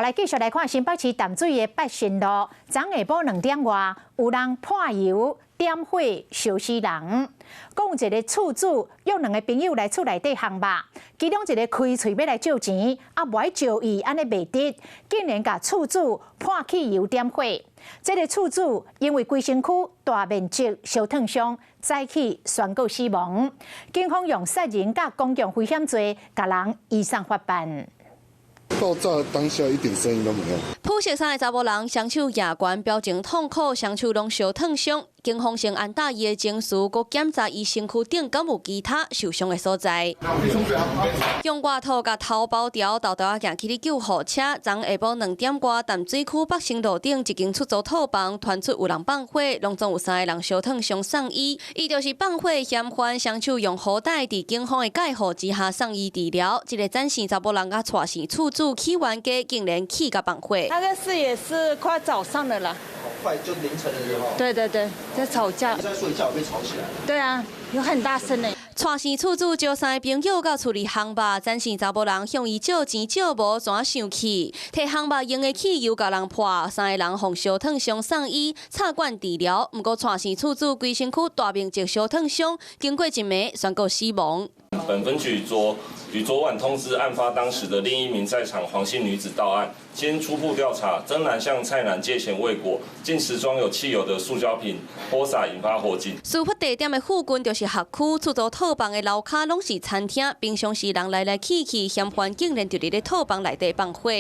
來繼續來看新北市淡水的八仙路，昨下晡2點外，有人潑油點火燒死人。講有一個厝主約兩个朋友來厝內底烘肉，其中一个開喙欲來借錢，啊無愛招伊，按呢袂得，竟然共厝主潑汽油點火。這个厝主因為規身軀大面積燒燙傷，早起宣告死亡。警方用殺人佮公共危險罪，共人移送法辦。爆炸當下一點聲音都沒有。朴色衫的查某人雙手攑懸，表情痛苦，雙手攏燒燙傷。警方先按捃伊的情緒，閣檢查伊身軀頂敢有其他受傷的所在。用外套共頭包牢，沓沓仔行去救護車。昨下晡2點外，淡水區北新路頂一間出租套房傳出有人放火，攏總有三个人燒燙傷送醫。伊就是放火嫌犯，雙手用雨袋佇警方的介護之下送醫治療。這个曾姓查某人佮蔡姓厝主起冤家，竟然去共放火。那個事也是快早上的了。快就凌晨的時候。對對對，在吵架。在睡覺被吵起來。對啊，有很大聲呢。蔡姓厝主招三个朋友到厝裡烘肉，曾姓查某人向伊借錢借無，怎生氣？提烘肉用的汽油共人潑，三个人予燒燙傷送醫，插管治療。毋過蔡姓厝主規身軀大面積燒燙傷，經過一暝宣告死亡。本分局於昨晚通知案發當時的另一名在場黃姓女子到案，經初步調查，曾男向蔡男借錢未果，竟持裝有汽油的塑膠瓶潑灑，引發火警。事發地點的附近就是學區，出租套房的樓跤攏是餐廳，平常時人來來去去，嫌犯竟然就佇咧套房內底放火。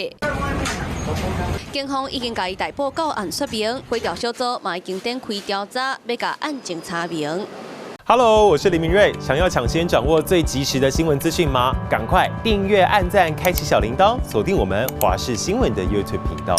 警方已經共伊逮捕到案說明，火調小組嘛已經展開調查，欲共案情查明。 Hello，我是林明瑞。想要搶先掌握最及時的新聞資訊嗎？趕快訂閱、按讚、開啟小鈴鐺，鎖定我們華視新聞的 YouTube 頻道。